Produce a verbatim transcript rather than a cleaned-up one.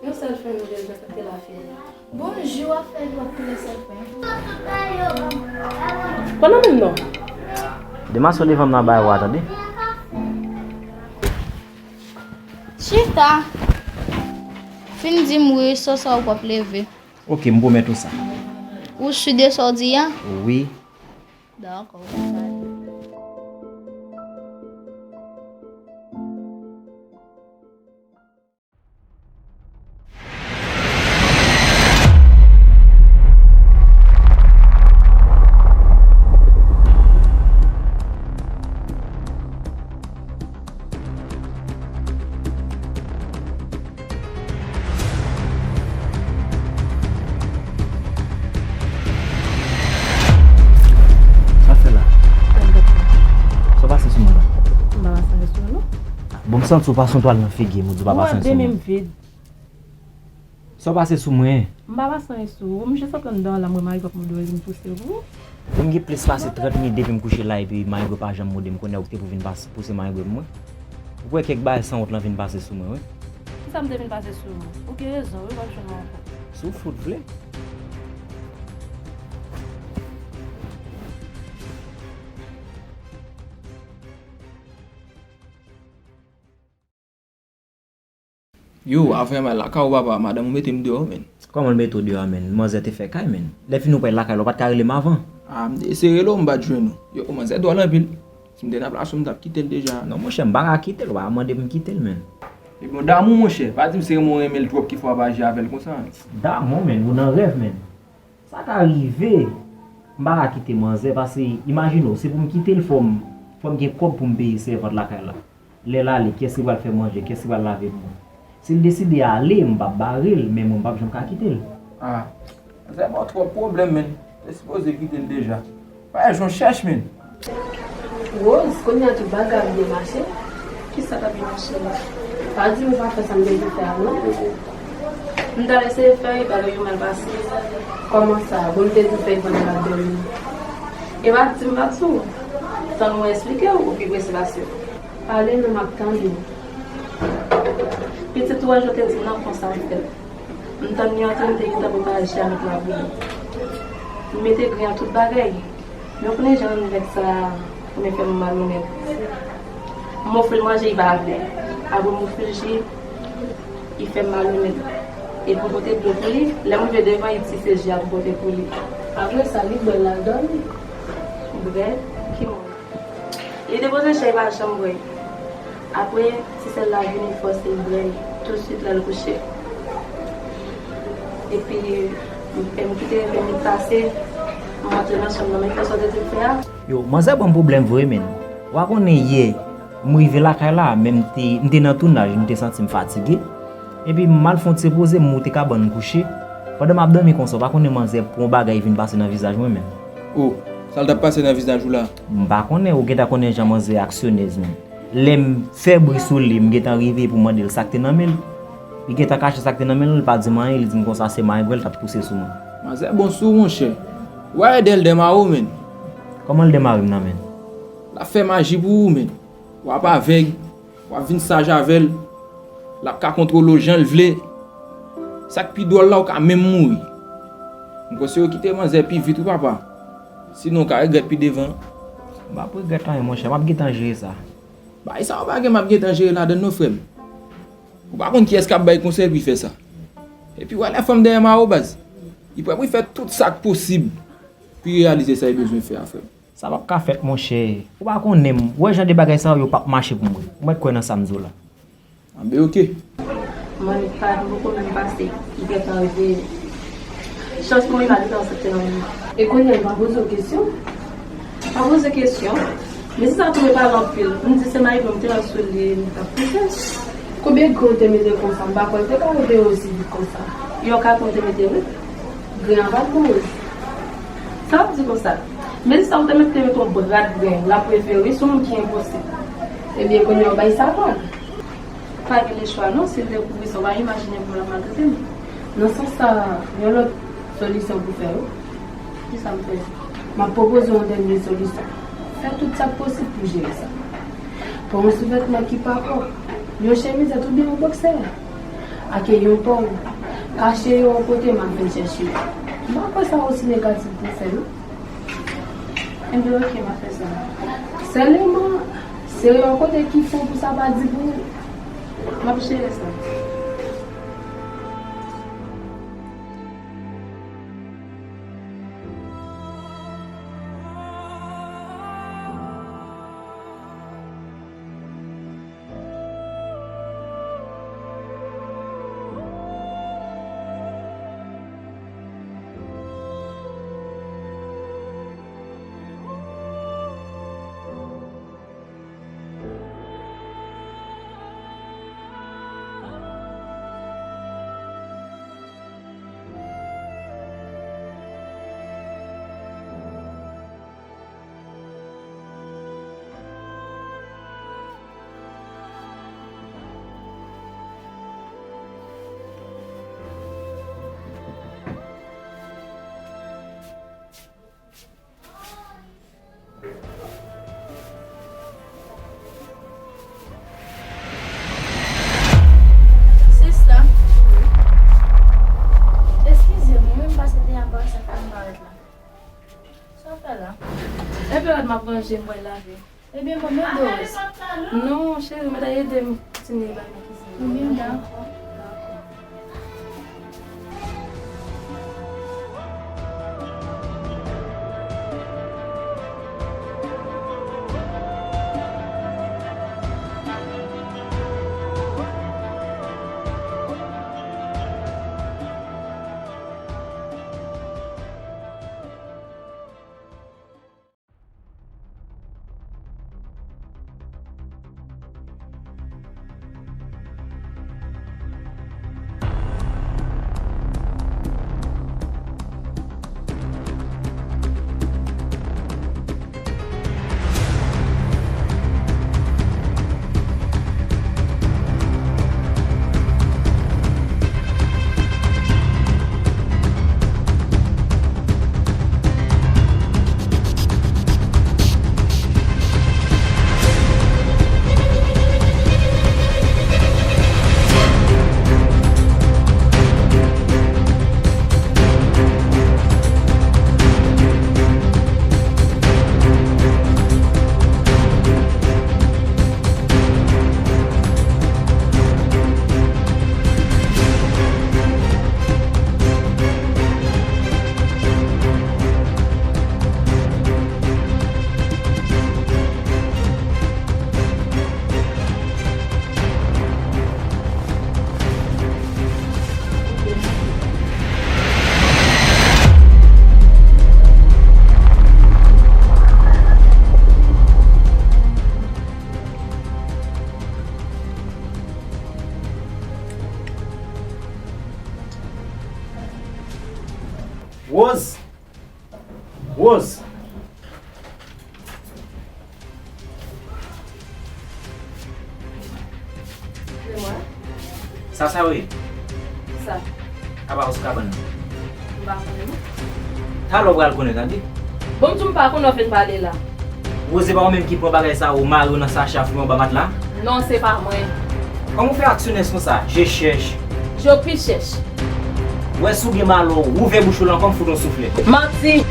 Yon sèl fen nou bezwen, sa k te la fini. Bonjou, w ap fè nou ak kilè sèl fen? Pran nan men m non. Demas, w devan m nan bay wa, tande. Chita. Fin di m wi, sò sa ou p ap leve. Ok, m pwomèt ou sa. Ou si de sa w di a? Wi. Dakò, ou pa pale. Sa fè la? Sa w pase sou mwen la? M pa pase anyen sou ou non. Bon, m santi w pase yon twal nan figi m, ou di w pa pase anyen sou mwen. Ou wè de men m vid. Sa w pase sou mwen? M pa pase anyen sou ou. M jis antre anndan an la, m wè Marie-Go ap mòde w, li di m pouse w. M gen plis pase trant minit depi m kouche la, epi Marie-Go pa janm mòde m. Kounye a ou ki te pou vin pase, pouse Marie-Go pou mwen. Ou kwè kèk bagay sanwont lan vin pase sou mwen, wi. Kisa m te vin pase sou ou? Ou gen rezon, wi, w p ap jwenn mwen ankò. Si w fout vle. Yo, afè m al lakay ou papa, madanm ou mete m deyò, menn. Kòman l mete w deyò a, menn? Manzè te fè kay, menn. Lè fini ou pa al lakay la, ou pa t ka rele m avan? A, m te eseye rele w, m pa t jwenn ou. Yo, manzè dwòl anpil. Si m te nan plas ou, m t ap kite l deja. Non, monchè, m pa ka kite l, ou pa mande m kite l, menn. E bon, damou, monchè, pa di m se renmen w renmen l twòp ki fè w ap aji avè l konsa, menn. Damou, menn, ou nan rèv, menn. Sa ka rive, m pa ka kite manzè, paske imajine w, se pou m kite l, fò m, fò m gen kòb pou m peye sèvant lakay la. Lè l ale, kiyès ki pral fè manje, kiyès ki pral lave pou mwen? Si l deside ale, m p ap bare l, men mwen m p ap janm ka kite l. Ah, manzè ba w twòp pwoblèm, menn. Te sipoze kite l deja. Pa wè jan w chèch, menn. Rose, kounye a tout bagay ap byen mache. Kisa k ap byen mache la? Pa di m ou pa fè sa m te di w fè a non. M t al eseye fè l, bagay yo mal pase. Kòman sa? Bon, m te di w fè l pandan l ap dòmi. E pa di m pa di w. Tann mwen esplike w, ou pi prese pase m. Pale non, m ap tande w. Pitit ou an, jan w te di m nan, konsa m fè l. M tann li antre, m te gentan prepare chè a, met la pou li. M mete gren an tout bagay. Men w konnen jan nèg sa renmen fè m malonèt. M ofri l manje, li pa vle. Apre m ofri l ji, li fè m malonèt. Epi m pote dlo pou li, lè m rive devan, li di se ji a pou pote pou li. Apre sa, li bwè l, l al dòmi. Bwè? Ki moun? Li depoze chè, li pa janm bwè. Apre, ti sè l la vini fòse l bwè l tousuit lè l kouche. Epi, m kite ven minit pase, m antre nan chanm nan, men fè sa w te di m fè a. Yo, manzè ban m pwoblèm vre, menn. Ou pa konnen yè, m rive lakay la, men m te, m te nan tounaj, m te santi m fatige. Epi m al fè yon ti repoze m, moute kabann m kouche. Pandan m ap dòmi konsa, ou pa konnen manzè pran yon bagay vin pase nan vizaj mwen menm. O, sa l t ap pase nan vizaj ou la? M pa konnen, ou gentan konnen jan manzè aksyonèz menm. Lè m fè bri sou li, m gentan rive pou m mande l sa k te nan men l. Li gentan kache sa k te nan men l, li pa di m anyen, li di m konsa se Marie-Go l t ap pouse sou mwen. Manzè bon sou ou, monchè. W a ede l demare w menm. Kòman l demare m nan menm? L ap fè maji pou ou menm. W ap avèg, w ap vin saj avè l. L ap ka kontwole w jan l vle. Sa k pi dwòl la, ou ka menm mouri. M konseye w kite manzè pi vit wi papa. Sinon w ka regrèt pi devan. M p ap regrèt anyen monchè, m ap gentan jere sa. Bagay sa yo pa gen m ap gentan jere ladann non frè m. Ou pa konn kiyès k ap bay konsèy pou l fè sa. Epi w wè lè fanm dèyè mayo baz. Li prè pou l fè tout sa k posib pou l reyalize sa l bezwen fè a frè m. Sa p ap ka fèt monchè. Ou pa konnen m. Ou wè jan de bagay sa yo, yo p ap mache pou mwen. Ou mèt kwè nan sa m di w la. Anben oke. Mwen pa poko menm pase. Li gentan reveye. Chans pou mwen li pa gentan aksepte nan moman. E kounye a li pa poze w kesyon? Pa poze kesyon. Men si sa tonbe pale anpil. M di se Marie-Go m te al sou li, m t ap pouse. Konbyen gren w te mete konsa? M pa kwè l te ka reveye osi vit konsa. Yon katon m te mete wi. Gren an pa t bon wi. Sa w ap di konsa? Men si sa w te mete, te mete yon brad gren, l ap reveye wi, se yon moun ki enposib. Ebyen kounye a w bay sa vag. Pa gen lechwa non, si l dekouvri sa, w pa imajine kòman l ap maltrete m. Nan sans sa, yon lòt solisyon pou fè wi. Kisa m fè? M ap pwopoze w yon dènye solisyon. Fè tout sa k posib pou jere sa. Pran yon souvètman ki pa pwòp, yon chemizèt oubyen yon bòksè. Ake yon pòv, kache yo yon kote, m ap vin chèche yo. M pa kwè sa osi negatif pou fè, non. Enben, oke, m ap fè sa. Sèlman, se yon kote ki fon pou sa pa di pou ou. M ap jere sa. Sista, eskize m, mwen menm m pase deyò a, m pa wè sa k fè m parèt la. Sa w fè la? Enpe rad m ap ranje, m pral lave. Ebyen, bon, mete dlo. Non, cheri, mwen ta ede m kontinye bay nan kizin. Ebyen, dakò. Dakò. Rose! Rose! Se mwen. Sa, sa yo ye? Sa. Apa ou sou kabann nan? M pa konnen non. Talè w pral konnen, tande? Bon, m di w m pa konnen, w fin pale la. Rose, pa ou menm ki pran bagay sa, ou mare w nan sachè, ou fout mwen anba matla? Non, se pa mwen. Kòman w fè aksyonè konsa? Je chèch. Je pi chèch. Wè si w gen malè, w ouvè bouch ou lan, kòm fout yon souflèt. Manti!